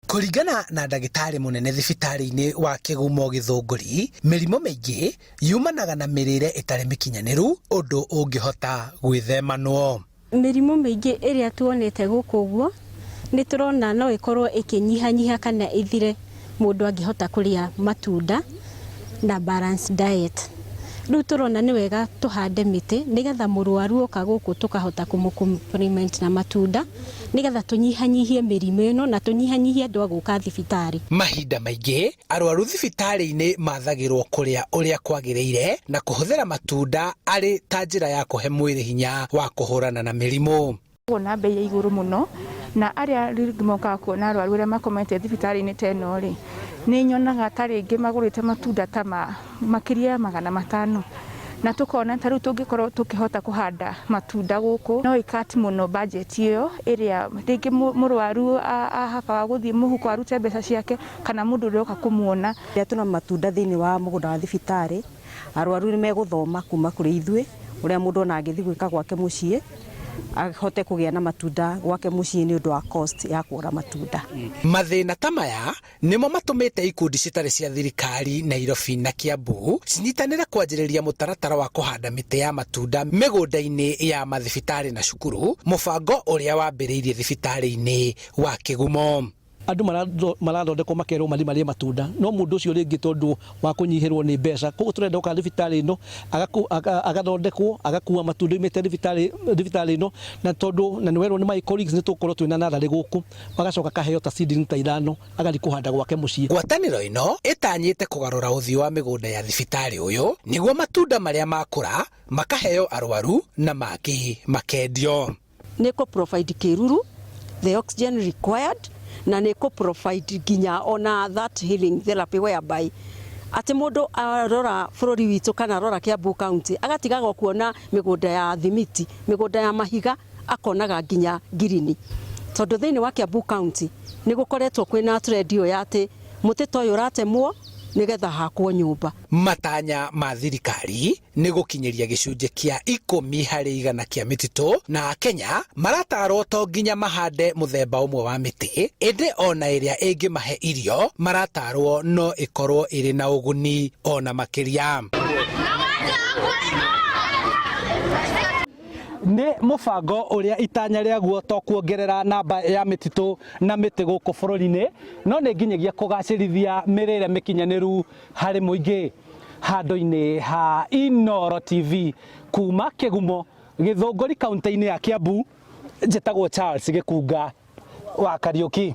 Kũringana na ndagĩtarĩ mũnene thibitarĩ-inĩ wa Kĩgumo Gĩthũngũri, mĩrimũ mĩingĩ yumanaga na mĩrĩre ĩtarĩ mĩkinyanĩru ũndũ ũngĩhota gwĩthemanwo. Mĩrimũ mĩingĩ ĩrĩa tuonete gũkũ ũguo, nĩ tũrona no ĩkorwo ĩkĩnyihanyiha kana ĩthire mũndũ angĩhota kũrĩa matunda na balanced diet. Rĩu tũrona nĩ wega tũhande mĩtĩ nĩgetha mũrwaru oka gũkũ tũkahota kũmũ compliment na matunda nĩgetha tũnyihanyihie mĩrimũ ĩno na tũnyihanyihie andũ a gũka thibitarĩ. Mahinda maingĩ Arwaru thibitarĩ-inĩ mathagĩrwo kũrĩa ũrĩa kwagĩrĩire na kũhũthĩra matunda arĩ ta njĩra ya kũhe mwĩrĩ hinya wa kũhũrana na mĩrimũ. Koragwo na mbei ya igũrũ mũno, na arĩa rĩngĩ mokaga kuona arwaru arĩa makomete thibitarĩ-inĩ ta ĩno rĩ, nĩ nyonaga ta rĩngĩ magũrĩte matunda ta ma makĩria ya 500. Na tũkona ta rĩu tũngĩkorwo tũkĩhota kũhanda matunda gũkũ, no ĩ cut mũno budget ĩyo ĩrĩa rĩngĩ mũrwaru ahabaga gũthiĩ mũhuko arute mbeca ciake, kana mũndũ ũrĩa ũroka kũmuona. Rĩrĩa twĩna matunda thĩinĩ wa mũgũnda wa thibitarĩ, arwaru nĩ megũthoma kuma kũrĩ ithuĩ ũrĩa mũndũ ona angĩthiĩ gwĩka gwake mũciĩ ahote kũgĩa na matunda gwake mũciĩ nĩ ũndũ wa cost ya kũgũra matunda. Mathĩna ta maya nĩmo matũmĩte ikundi citarĩ cia thirikari Nairobi na Kiambu cinyitanĩre kwanjĩrĩria mũtaratara wa kũhanda mĩtĩ ya matunda mĩgũnda-inĩ ya mathibitarĩ na cukuru, mũbango ũrĩa wambĩrĩirie thibitarĩ-inĩ wa Kĩgumo. Andũ marathondekwo makerwo mathiĩ marĩe matunda no mũndũ ũcio rĩngĩ tondũ wa kũnyihĩrwo nĩ mbeca koguo tũrenda oka thibitarĩ ĩno agathondekwo agakua matunda oimĩte thibitarĩ ĩno na tondũ na nĩ werwo nĩ my colleagues nĩ tũgũkorwo twĩna natharĩ gũkũ agacoka akaheo ta seedling ta ithano agathiĩ kũhanda gwake mũciĩ. Ngwatanĩro ĩno ĩtanyĩte kũgarũra ũthiũ wa mĩgũnda ya thibitarĩ ũyũ nĩguo matunda marĩa makũra makaheo arwaru na mangĩ makendio. Nĩ kũ provide kĩruru, the oxygen required, na nĩ kũ provide nginya ona that healing therapy whereby atĩ mũndũ arora bũrũri witũ kana arora Kiambu County agatigaga kuona mĩgũnda ya thimiti, mĩgũnda ya mahiga, akonaga nginya ngirini. Tondũ thĩinĩ wa Kiambu County nĩ gũkoretwo kwĩna trend ĩyo ya atĩ mũtĩ ta ũyũ ũratemwo nĩgetha hakwo nyũmba. Matanya ma thirikari nĩ gũkinyĩria gĩcunjĩ kĩa 10% kĩa mĩtitũ na Akenya maratarwo to nginya mahande mũthemba ũmwe wa mĩtĩ ĩndĩ ona ĩrĩa ĩngĩmahe irio maratarwo no ĩkorwo ĩrĩ na ũguni ona makĩria. Nĩ mũbango ũrĩa itanya rĩaguo to kuongerera namba ya mĩtitũ na mĩtĩ gũkũ bũrũri-inĩ no nĩ nginyagia kũgacĩrithia mĩrĩre mĩkinyanĩru harĩ mũingĩ. Handũ-inĩ ha Inooro TV kuma Kĩgumo, Gĩthũngũri kaunti-inĩ ya Kiambu, njĩtagwo Charles Gĩkunga wa Kariũki.